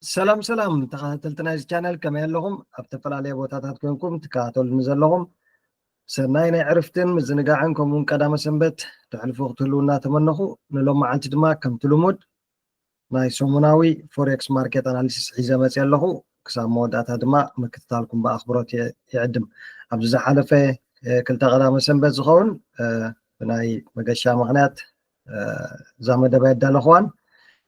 ሰላም ሰላም ተኸታተልቲ ናይዚ ቻነል፣ ከመይ ኣለኹም? ኣብ ዝተፈላለየ ቦታታት ኮንኩም ትከታተሉኒ ዘለኹም፣ ሰናይ ናይ ዕርፍትን ምዝንጋዕን ከምኡውን ቀዳመ ሰንበት ተሕልፉ ክትህልዉ እናተመነኹ፣ ንሎም መዓልቲ ድማ ከምቲ ልሙድ ናይ ሰሙናዊ ፎሬክስ ማርኬት ኣናሊሲስ ሒዘ መፅእ ኣለኹ። ክሳብ መወዳእታ ድማ ምክትታልኩም ብኣኽብሮት ይዕድም። ኣብዚ ዝሓለፈ ክልተ ቀዳመ ሰንበት ዝኸውን ብናይ መገሻ ምኽንያት እዛ መደብ ኣየዳለኽዋን።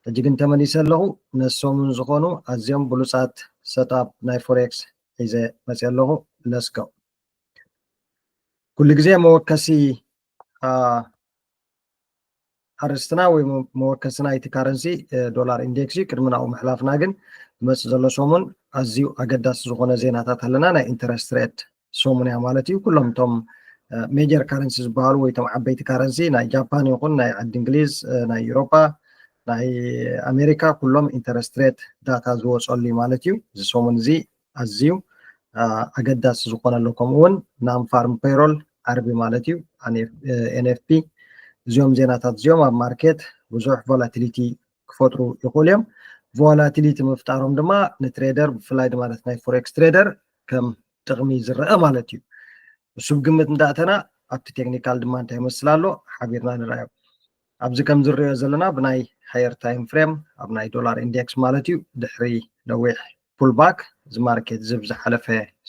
ሕጂ ግን ተመሊሰ ኣለኹ። ነሶምን ዝኾኑ ኣዝዮም ብሉፃት ሰትኣፕ ናይ ፎሬክስ ሒዘ መፅእ ኣለኹ። ለስከው ኩሉ ግዜ መወከሲ ኣርስትና ወይ መወከሲ ናይቲ ካረንሲ ዶላር ኢንዴክስ እዩ። ቅድሚ ናብኡ ምሕላፍና ግን ዝመፅእ ዘሎ ሰሙን ኣዝዩ ኣገዳሲ ዝኾነ ዜናታት ኣለና። ናይ ኢንተረስት ሬት ሰሙን እያ ማለት እዩ። ኩሎም እቶም ሜጀር ካረንሲ ዝበሃሉ ወይ እቶም ዓበይቲ ካረንሲ ናይ ጃፓን ይኹን ናይ ዓዲ እንግሊዝ፣ ናይ ዩሮፓ፣ ናይ ኣሜሪካ ኩሎም ኢንተረስት ሬት ዳታ ዝወፀሉ እዩ ማለት እዩ። እዚ ሰሙን እዚ ኣዝዩ ኣገዳሲ ዝኾነሉ፣ ከምኡ እውን ናን ፋርም ፔይሮል ዓርቢ ማለት እዩ፣ ኤንኤፍፒ። እዚኦም ዜናታት እዚኦም ኣብ ማርኬት ብዙሕ ቮላቲሊቲ ክፈጥሩ ይኽእሉ እዮም። ቮላቲሊቲ ምፍጣሮም ድማ ንትሬደር ብፍላይ ድማ ናይ ፎሬክስ ትሬደር ከም ጥቕሚ ዝረአ ማለት እዩ። እሱ ብግምት እንዳእተና ኣብቲ ቴክኒካል ድማ እንታይ ይመስል ኣሎ ሓቢርና ንረኣዮ። ኣብዚ ከም ዝረኦ ዘለና ብናይ ሃየር ታይም ፍሬም ኣብ ናይ ዶላር ኢንዴክስ ማለት እዩ ድሕሪ ነዊሕ ፑልባክ እዚ ማርኬት እዚ ብዝሓለፈ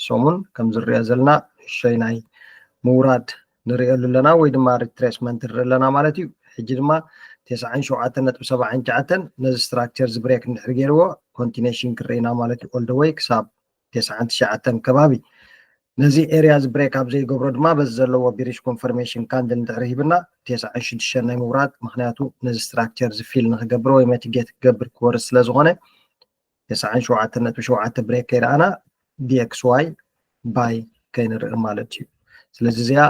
ሰሙን ከም ዝረኦ ዘለና ንእሽተይ ናይ ምውራድ ንርእየሉ ኣለና ወይ ድማ ሪትሬስመንት ንርኢ ኣለና ማለት እዩ። ሕጂ ድማ ተስዓን ሸውዓተን ነጥቢ ሰብዓን ትሽዓተን ነዚ ስትራክቸር እዚ ብሬክ እንድሕር ገይርዎ ኮንቲኔሽን ክርኢና ማለት እዩ። ኦል ደ ወይ ክሳብ ተስዓን ትሽዓተን ከባቢ ነዚ ኤርያ እዚ ብሬክ ኣብ ዘይገብሮ ድማ በዚ ዘለዎ ቢሪሽ ኮንፈርሜሽን ካንድል እንድሕር ሂብና ተስዓን ሽዱሽተን ናይ ምውራድ፣ ምክንያቱ ነዚ ስትራክቸር እዚ ፊል ንክገብር ወይ መቲጌት ክገብር ክወርድ ስለ ዝኾነ ተስዓን ሸውዓተን ነጥቢ ሸውዓተ ብሬክ ከይረኣና ዲኤክስዋይ ባይ ከይንርኢ ማለት እዩ። ስለዚ እዚኣ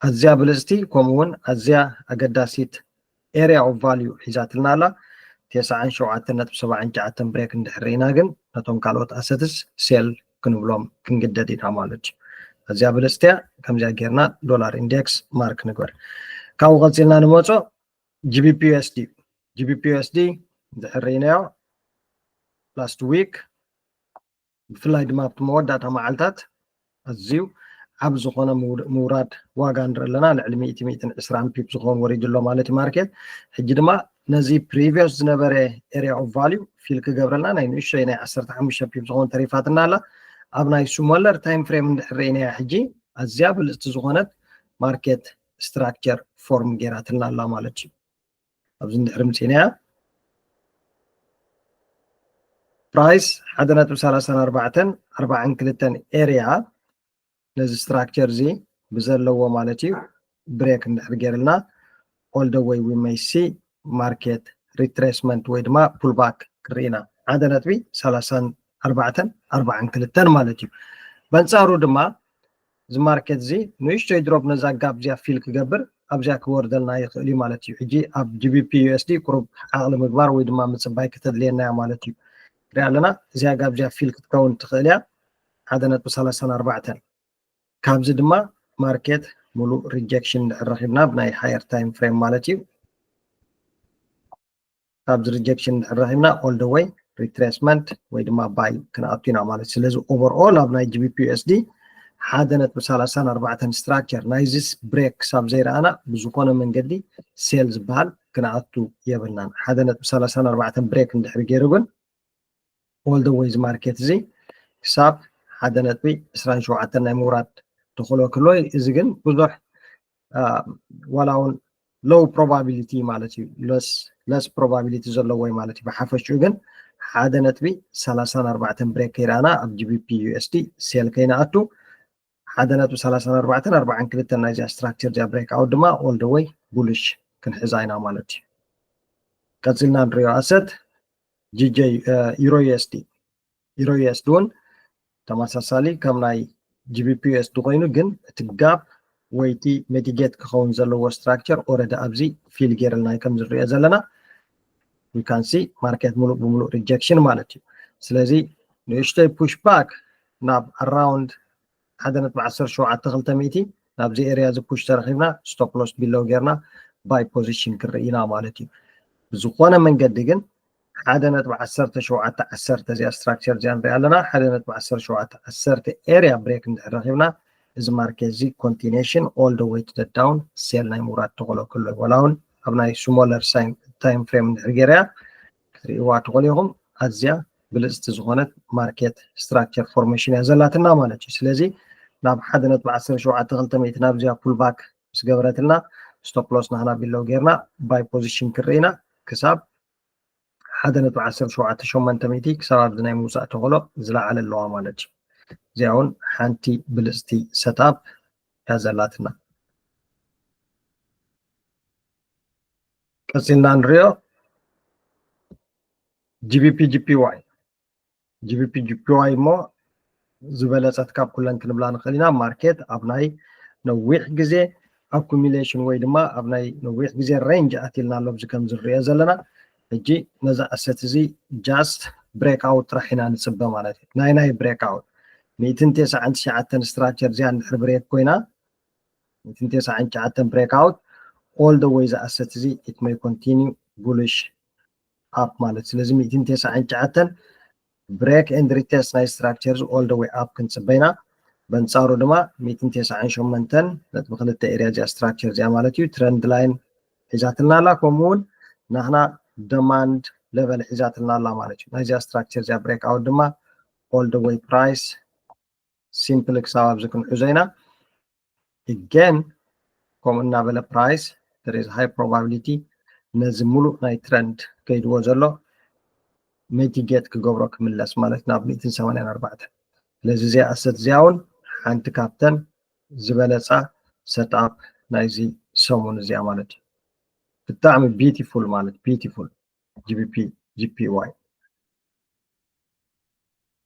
ኣዝያ ብልፅቲ ከምኡ እውን ኣዝያ ኣገዳሲት ኤርያ ኦፍ ቫልዩ ሒዛትልና ኣላ። ተስዓን ሸውዓተን ነጥቢ ሰብዓን ትሽዓተን ብሬክ እንድሕር ርኢና ግን ነቶም ካልኦት ኣሰትስ ሴል ክንብሎም ክንግደድ ኢና ማለት እዩ። ኣዝያ ብልፅቲ እያ። ከምዚኣ ጌርና ዶላር ኢንዴክስ ማርክ ንግበር። ካብኡ ቀፂልና ንመፆ ጂቢፒ ዩኤስዲ እዩ። ጂቢፒ ዩኤስዲ እንድሕር ርኢናዮ ላስት ዊክ ብፍላይ ድማ ኣብቲ መወዳእታ መዓልታት ኣዝዩ ዓብ ዝኾነ ምውራድ ዋጋ ንርኢ ኣለና። ልዕሊ ሚእቲ ሚእትን ዕስራን ፒፕ ዝኸውን ወሪዱ ኣሎ ማለት እዩ ማርኬት። ሕጂ ድማ ነዚ ፕሪቪየስ ዝነበረ ኤርያ ኦፍ ቫልዩ ፊል ክገብረልና ናይ ንእሽተይ ናይ ዓሰርተ ሓሙሽተ ፒፕ ዝኸውን ተሪፋትና ኣላ። ኣብ ናይ ስሞለር ታይም ፍሬም እንድሕር ርኢናያ ሕጂ ኣዝያ ብልፅቲ ዝኾነት ማርኬት ስትራክቸር ፎርም ገይራትልና ኣላ ማለት እዩ። ኣብዚ እንድሕር ምፂናያ ፕራይስ ሓደ ነጥቢ ሰላሳን ኣርባዕተን ኣርባዓን ክልተን ኤርያ ነዚ ስትራክቸር እዚ ብዘለዎ ማለት እዩ ብሬክ እንድሕር ገይርልና all the way we may see market retracement ወይ ድማ ፑልባክ ክርኢና ሓደ ነጥቢ ሰላሳን ኣርባዕተን ኣርባዓን ክልተን ማለት እዩ። በንፃሩ ድማ እዚ ማርኬት እዚ ንእሽቶይ ድሮፕ ነዛ ጋፕ እዚኣ ፊል ክገብር ኣብዚኣ ክወርደልና ይኽእል እዩ ማለት እዩ። ሕጂ ኣብ ጂቢፒ ዩኤስዲ ቁሩብ ዓቕሊ ምግባር ወይ ድማ ምፅባይ ክተድልየና እያ ማለት እዩ። ንሪኣ ኣለና እዚኣ ጋፕ እዚኣ ፊል ክትከውን ትኽእል እያ ሓደ ነጥቢ ሰላሳን ኣርባዕተን። ካብዚ ድማ ማርኬት ሙሉእ ሪጀክሽን እንድሕር ረኺብና ብናይ ሃየር ታይም ፍሬም ማለት እዩ። ካብዚ ሪጀክሽን እንድሕር ረኺብና all the way retracement ወይ ድማ ባይ ክንኣቱ ኢና ማለት። ስለዚ ኦቨርኦል ኣብ ናይ ጂቢፒ ዩኤስዲ ሓደ ነጥቢ ሰላሳን ኣርባዕተን ስትራክቸር ናይዚስ ብሬክ ክሳብ ዘይረኣና ብዝኾነ መንገዲ ሴል ዝበሃል ክንኣቱ የብልናን። ሓደ ነጥቢ ሰላሳን ኣርባዕተን ብሬክ እንድሕር ገይሩ ግን all the way እዚ ማርኬት እዚ ክሳብ ሓደ ነጥቢ ዕስራን ሸውዓተን ናይ ምውራድ ተኽእሎ ክህልዎ እዩ። እዚ ግን ብዙሕ ዋላ እውን ሎው ፕሮባቢሊቲ ማለት እዩ፣ ለስ ፕሮባቢሊቲ ዘለዎ እዩ ማለት እዩ። ብሓፈሽኡ ግን ሓደ ነጥቢ ሰላሳን ኣርባዕተን ብሬክ ከይረኣና ኣብ ጂቢፒ ዩኤስዲ ሴል ከይንኣቱ ሓደ ነጥቢ ሰላሳን ኣርባዕተን ኣርባዓን ክልተን ናይዚኣ ስትራክቸር እዚኣ ብሬክ ኣውት ድማ all the way ቡልሽ ክንሕዛ ኢና ማለት እዩ። ቀፂልና ንሪኦ ኣሰት ጂጄ ዩሮ ዩኤስዲ። ዩሮ ዩኤስዲ እውን ተመሳሳሊ ከም ናይ ጂቢፒ ዩኤስዲ ኮይኑ ግን እቲ ጋፕ ወይ እቲ ሚቲጌት ክኸውን ዘለዎ ስትራክቸር ኦረዲ ኣብዚ ፊል ገይርልና ከም ዝሪኦ ዘለና we can see ማርኬት ሙሉእ ብሙሉእ ሪጀክሽን ማለት እዩ። ስለዚ ንእሽተይ ፑሽ ባክ ናብ ኣራውንድ ሓደ ነጥቢ ዓሰርተ ሸውዓተ ክልተ ሚእቲ ናብዚ ኤርያ እዚ ፑሽ ተረኺብና ስቶፕ ሎስ ቢሎው ጌርና ባይ ፖዚሽን ክንርኢ ኢና ማለት እዩ። ብዝኾነ መንገዲ ግን ሓደ ነጥቢ ዓሰርተ ሸውዓተ ዓሰርተ እዚኣ structure እዚኣ ንሪኣ ኣለና። ሓደ ነጥቢ ዓሰርተ ሸውዓተ ዓሰርተ area break እንድሕር ረኺብና እዚ market እዚ continuation all the way to the down sell ናይ ምውራድ ተኽእሎ ክሎ፣ ዋላ እውን ኣብ ናይ smaller time frame እንድሕር ገይረያ ክትርእይዋ ትኽእሉ ኢኹም። ኣዝያ ብልፅቲ ዝኾነት market structure formation እያ ዘላትና ማለት እዩ። ስለዚ ናብ ሓደ ነጥቢ ዓሰርተ ሸውዓተ ክልተ ሚእቲ ናብዚኣ pull back ምስ ገበረትልና stop loss ናህና below ጌርና buy position ክርኢና ክሳብ ሓደ ነጥቢ ዓሰርተ ሸውዓተ ሸሞንተ ሚእቲ ክሳብ ኣብዚ ናይ ምውፃእ ተኽእሎ ዝለዓለ ኣለዋ ማለት እዩ። እዚኣ እውን ሓንቲ ብልፅቲ setup እያ ዘላትና። ቀፂልና ንሪኦ GBP JPY። GBP JPY እሞ ዝበለፀት ካብ ኩለን ክንብላ ንኽእል ኢና። ማርኬት ኣብ ናይ ነዊሕ ግዜ accumulation ወይ ድማ ኣብ ናይ ነዊሕ ግዜ range ኣትልና ኣሎ። ኣብዚ ከም ዝንሪኦ ዘለና ሕጂ ነዚ asset እዚ just break out ጥራሕ ኢና ንፅበ ማለት እዩ። ናይ ናይ break out ሚእትን ተስዓን ትሽዓተን structure እዚኣ እንድሕር break ኮይና፣ ሚእትን ተስዓን ትሽዓተን break out all the way እዚ asset እዚ it may continue bullish up ማለት። ስለዚ ሚእትን ተስዓን ትሽዓተን break and retest ናይ structure እዚ all the way up ክንፅበ ኢና። በንፃሩ ድማ ሚእትን ተስዓን ሸሞንተን ነጥቢ ክልተ area እዚኣ structure እዚኣ ማለት እዩ trend line ሒዛትልና ኣላ። ከምኡ እውን ናህና demand level ሒዛትልና ኣላ ማለት እዩ። ናይዚኣ structure እዚኣ break out ድማ all the way price simple ክሳብ ኣብዚ ክንሕዞ ኢና። Again ከምኡ እናበለ price there is high probability ነዚ ሙሉእ ናይ trend ከይድዎ ዘሎ mitigate ክገብሮ ክምለስ ማለት ናብ ሚእትን ሰማንያን ኣርባዕተን። ስለዚ እዚኣ asset እዚኣ እውን ሓንቲ ካብተን ዝበለፃ setup ናይዚ ሰሙን እዚኣ ማለት እዩ። ብጣዕሚ beautiful ማለት beautiful GBP JPY።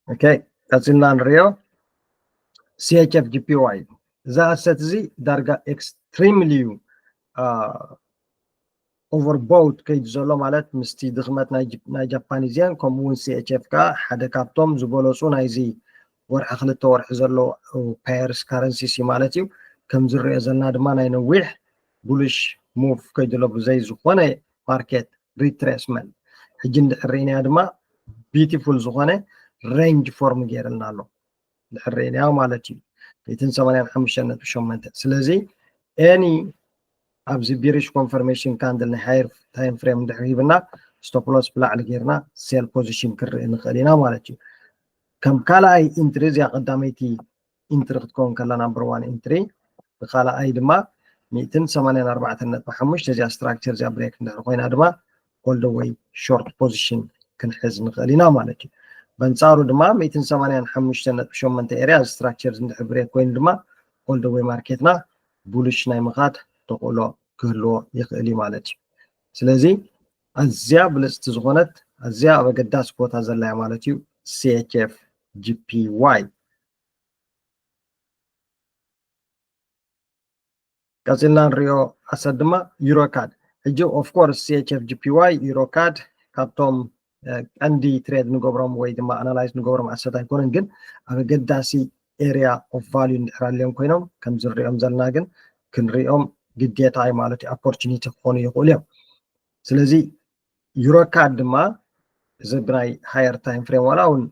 Okay፣ ቀፂልና ንሪኦ CHF JPY። እዚ asset እዚ ዳርጋ extremely overbought ከይዱ ዘሎ ማለት ምስቲ ድኽመት ናይ Japanese yen ከምኡ እውን CHF ከዓ ሓደ ካብቶም ዝበለፁ ናይዚ ወርሒ ክልተ ወርሒ ዘሎ pairs currencies እዩ ማለት እዩ። ከም ዝሪኦ ዘለና ድማ ናይ ነዊሕ bullish move ከይዱ ኣሎ ብዘይ ዝኾነ market retracement። ሕጂ እንድሕር ርኢናዮ ድማ beautiful ዝኾነ range form ገይርልና ኣሎ። እንድሕር ርኢናዮ ማለት እዩ። ሚእትን ሰማንያን ሓሙሽተን ነጥቢ ሸሞንተ። ስለዚ any ኣብዚ bearish confirmation candle ናይ higher time frame እንድሕር ሂብና stop loss ብላዕሊ ጌርና sell position ክንርኢ ንኽእል ኢና ማለት እዩ። ከም ካልኣይ entry እዚኣ ቀዳመይቲ entry ክትከውን ከላ number one entry፣ ንኻልኣይ ድማ ሚእትን ሰማንያን ኣርባዕተን ነጥቢ ሓሙሽተ እዚኣ structure እዚኣ break እንድሕር ኮይና ድማ all the way short position ክንሕዝ ንኽእል ኢና ማለት እዩ። በንፃሩ ድማ ሚእትን ሰማንያን ሓሙሽተን ነጥቢ ሸሞንተ area እዚ structure እንድሕር break ኮይኑ ድማ all the way ማርኬትና bullish ናይ ምኻድ ተኽእሎ ክህልዎ ይኽእል እዩ ማለት እዩ። ስለዚ ኣዝያ ብልፅቲ ዝኾነት ኣዝያ ኣብ ኣገዳሲ ቦታ ዘላ እያ ማለት እዩ CHF JPY። ቀፂልና ንሪኦ asset ድማ EuroCAD። ሕጂ of course CHF JPY EuroCAD ካብቶም ቀንዲ trade ንገብሮም ወይ ድማ analyze ንገብሮም asset ኣይኮነን፣ ግን ኣብ ኣገዳሲ area of value እንድሕር ኣልዮም ኮይኖም ከም ዝንሪኦም ዘለና ግን ክንሪኦም ግዴታ እዩ ማለት እዩ። Opportunity ክኾኑ ይኽእሉ እዮም። ስለዚ EuroCAD ድማ እዚ ብናይ higher time frame ዋላ እውን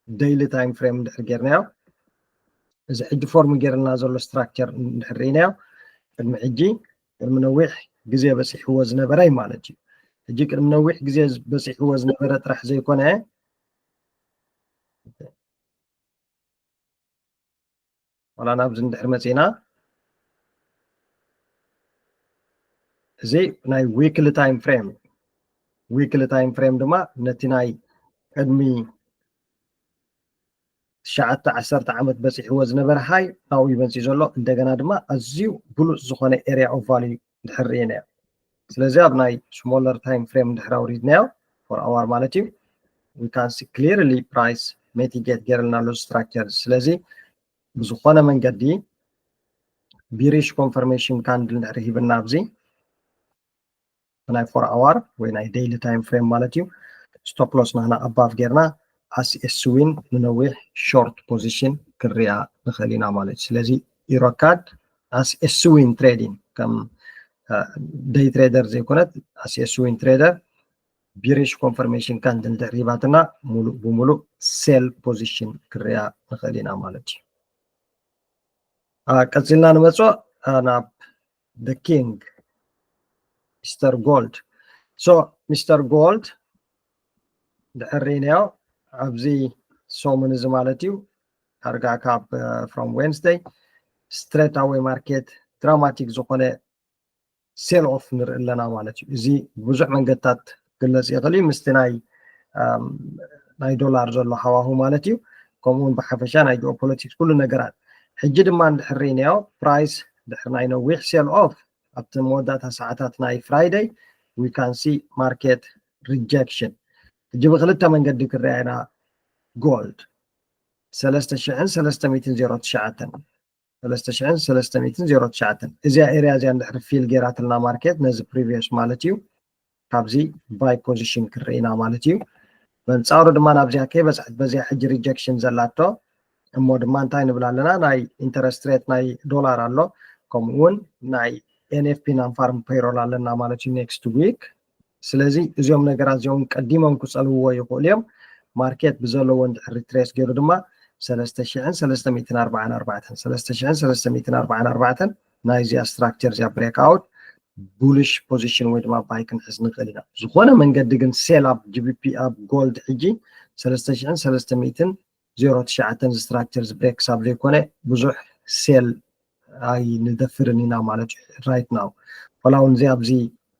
daily time frame እንድሕር ጌርናዮ፣ እዚ ሕጂ form ጌርና ዘሎ structure እንድሕር ርኢናዮ፣ ቅድሚ ሕጂ ቅድሚ ነዊሕ ግዜ በፂሕዎ ዝነበረ እዩ ማለት እዩ። ሕጂ ቅድሚ ነዊሕ ግዜ በፂሕዎ ዝነበረ ጥራሕ ዘይኮነ ዋላ ናብዚ እንድሕር መፂና እዚ ናይ weekly time frame እዩ። Weekly time frame ድማ ነቲ ናይ ቅድሚ ትሽዓተ ዓሰርተ ዓመት በፂሕዎ ዝነበረ high ናብኡ ይመፅእ ዘሎ። እንደገና ድማ ኣዝዩ ብሉፅ ዝኾነ area of value እንድሕር ርኢናዮ። ስለዚ ኣብ ናይ smaller time frame እንድሕር ኣውሪድናዮ four hour ማለት እዩ we can see clearly price mitigate ገይርልና ኣሎ structure። ስለዚ ብዝኾነ መንገዲ bearish confirmation candle እንድሕር ሂብና ኣብዚ ናይ four hour ወይ ናይ daily time frame ማለት እዩ stop loss ናህና above ጌርና as a swing ንነዊሕ short position ክንሪኣ ንኽእል ኢና ማለት እዩ። ስለዚ EuroCAD as a swing trading ከም day trader ዘይኮነት as a swing trader bearish confirmation candle እንድሕር ሂባትና ሙሉእ ብሙሉእ sell position ክርያ ንኽእል ኢና ማለት እዩ። ቀፂልና ንመፅኦ ናብ the king Mister Gold። So Mister Gold ድሕር ርኢናዮ ኣብዚ ሰሙን እዚ ማለት እዩ። ዳርጋ ካብ from Wednesday straight away market dramatic ዝኾነ sell off ንርኢ ኣለና ማለት እዩ። እዚ ብዙሕ መንገድታት ክግለፅ ይኽእል እዩ ምስቲ ናይ ናይ ዶላር ዘሎ ሃዋሁ ማለት እዩ። ከምኡውን ብሓፈሻ ናይ geopolitics ኩሉ ነገራት። ሕጂ ድማ እንድሕር ርኢናዮ price ድሕር ናይ ነዊሕ sell off ኣብቲ መወዳእታ ሰዓታት ናይ Friday we can see market rejection። ሕጂ ብክልተ መንገዲ ክረኣ ኢና። Gold ሰለስተ ሽሕን ሰለስተ ሚእትን ዜሮ ትሽዓተን ሰለስተ ሽሕን ሰለስተ ሚእትን ዜሮ ትሽዓተን እዚኣ area እዚኣ እንድሕር fill ገይራትልና market ነዚ previous ማለት እዩ ካብዚ buy position ክርኢና ማለት እዩ። በንፃሩ ድማ ናብዚኣ ከይበፅሐት በዚኣ ሕጂ rejection ዘላቶ እሞ ድማ እንታይ ንብል ኣለና? ናይ interest rate ናይ ዶላር ኣሎ፣ ከምኡ እውን ናይ NFP non farm payroll ኣለና ማለት እዩ next week። ስለዚ እዚኦም ነገራት እዚኦም ቀዲሞም ክፀልውዎ ይኽእሉ እዮም። ማርኬት ብዘለዎ እንድሕር retrace ገይሩ ድማ ሰለስተ ሽሕን ሰለስተ ሚእትን ኣርባዓን ኣርባዕተን ሰለስተ ሽሕን ሰለስተ ሚእትን ኣርባዓን ኣርባዕተን ናይዚኣ structure እዚኣ breakout bullish position ወይ ድማ buy ክንሕዝ ንኽእል ኢና። ዝኾነ መንገዲ ግን sell ኣብ GBP ኣብ gold ሕጂ ሰለስተ ሽሕን ሰለስተ ሚእትን ዜሮ ትሽዓተን structure break ክሳብ ዘይኮነ ብዙሕ sell ኣይንደፍርን ኢና ማለት እዩ። Right now ዋላ እውን እዚ ኣብዚ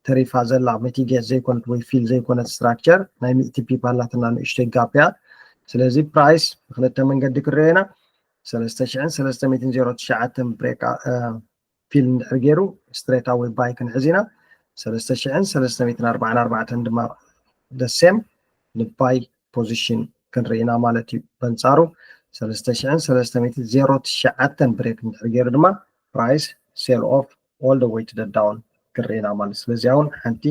ተሪፋ ዘላ mitigate ዘይኮነት ወይ fill ዘይኮነት structure ናይ ሚእቲ pip ኣላትና ንእሽተይ gap እያ። ስለዚ price ብክልተ መንገዲ ክረአና ሰለስተ ሽሕን ሰለስተ ሚእትን ዜሮ ትሽዓተን break fill እንድሕር ገይሩ straight away buy ክንሕዝ ኢና። ሰለስተ ሽሕን ሰለስተ ሚእትን ኣርባዓን ኣርባዕተን ድማ the same ን buy position ክንርኢ ኢና ማለት እዩ። በንፃሩ ሰለስተ ሽሕን ሰለስተ ሚእትን ዜሮ ትሽዓተን break እንድሕር ገይሩ ድማ price sell off all the way to the down ክንርኢ ኢና ማለት። ስለዚኣ እውን ሓንቲ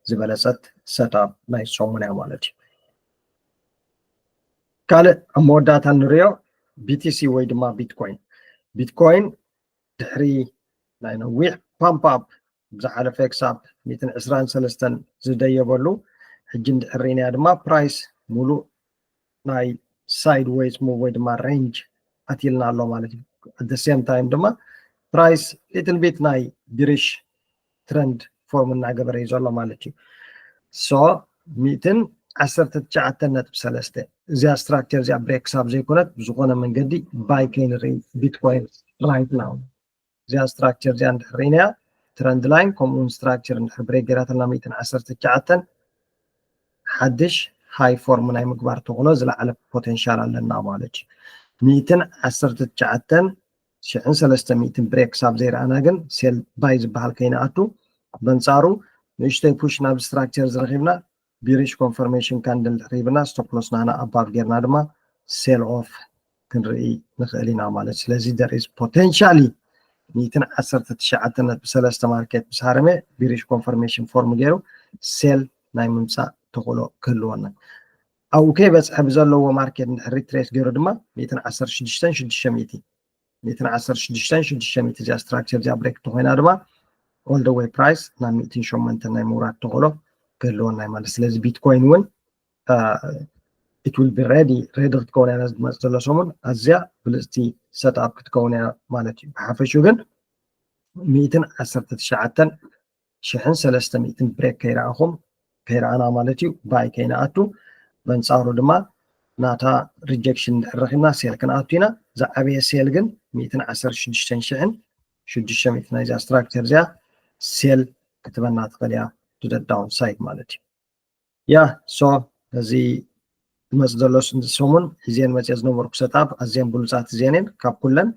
ዝበለፀት setup ናይ ሰሙን እያ ማለት እዩ። ካልእ ኣብ መወዳእታ ንሪኦ BTC ወይ ድማ Bitcoin። Bitcoin ድሕሪ ናይ ነዊሕ pump up ብዝሓለፈ ክሳብ ሚእትን ዕስራን ሰለስተን ዝደየበሉ ሕጂ እንድሕር ርኢናያ ድማ price ሙሉእ ናይ sideways move ወይ ድማ range ኣትልና ኣሎ ማለት እዩ። At the same time ድማ price little bit ናይ bearish trend form እናገበረ እዩ ዘሎ ማለት እዩ። So ሚእትን ዓሰርተ ትሽዓተን ነጥቢ ሰለስተ እዚኣ structure እዚኣ break ክሳብ ዘይኮነት ብዝኾነ መንገዲ buy ከይንርኢ Bitcoin right now እዚኣ structure እዚኣ እንድሕር ርኢናያ trend line ከምኡ እውን structure እንድሕር break ገይራትና ሚእትን ዓሰርተ ትሽዓተን ሓድሽ high form ናይ ምግባር ተኽእሎ ዝለዓለ potential ኣለና ማለት እዩ። ሚእትን ዓሰርተ ትሽዓተን ሽሕን ሰለስተ ሚእትን break ክሳብ ዘይረኣና ግን sell buy ዝበሃል ከይንኣቱ በንፃሩ ንእሽተይ push ናብ structure ዝረኺብና bearish confirmation candle እንድሕር ሂብና stop loss ናና above ጌርና ድማ sell off ክንርኢ ንኽእል ኢና ማለት። ስለዚ there is potentially ሚእትን ዓሰርተ ትሽዓተን ነጥቢ ሰለስተ market ምስ ሃረመ bearish confirmation form ገይሩ sell ናይ ምምፃእ ተኽእሎ ክህልወና ኣብኡ ከይበፅሐ ብዘለዎ market እንድሕር retrace ገይሩ ድማ ሚእትን ዓሰርተ ሽዱሽተን ሽዱሽተ ሚእቲ ሚእትን ዓሰርተ ሽዱሽተን ሽዱሽተ ሚእቲ እዚኣ structure እዚኣ break እንተኾይና ድማ all the way price ናብ ሚእትን ሸሞንተን ናይ ምውራድ ተኽእሎ ክህልወና እዩ ማለት። ስለዚ Bitcoin እውን it will be ready ready ክትከውን እያ ዝመፅእ ዘሎ ሰሙን ኣዝያ ብልፅቲ setup ክትከውን እያ ማለት እዩ። ብሓፈሽኡ ግን ሚእትን ዓሰርተ ትሽዓተን ሽሕን ሰለስተ ሚእትን break ከይረኣኹም ከይረኣና ማለት እዩ buy ከይንኣቱ በንፃሩ ድማ ናታ rejection እንድሕር ረኺብና sell ክንኣቱ ኢና። ዝዓበየ sell ግን ሚእትን ዓሰርተ ሽዱሽተን ሽሕን ሽዱሽተ ሚእቲ ናይዛ structure እዚኣ sell ክትበና ትኽእል እያ to the downside ማለት እዩ። Yeah so እዚ ዝመፅእ ዘሎ ሰሙን ሒዘን መፅየ ዝነበርኩ setup ኣዝየን ብሉፃት እዚአን እየን ካብ ኩለን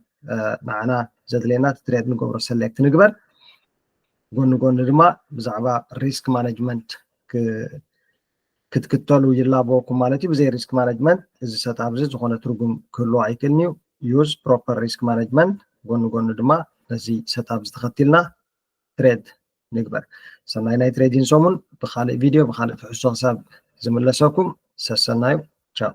ንዓና ዘድልየና እቲ trade ንገብሮ select ንግበር። ጎኒ ጎኒ ድማ ብዛዕባ risk management ክትክተሉ ይላበወኩም ማለት እዩ። ብዘይ risk management እዚ setup እዚ ዝኾነ ትርጉም ክህልዎ ኣይክእልን እዩ። Use proper risk management ጎኒ ጎኒ ድማ ነዚ setup እዚ ተኸቲልና trade ንግበር። ሰናይ ናይ trading ሰሙን። ብኻልእ video ብኻልእ ትሕዝቶ ክሳብ ዝምለሰኩም ሰሰናዩ። ቻው።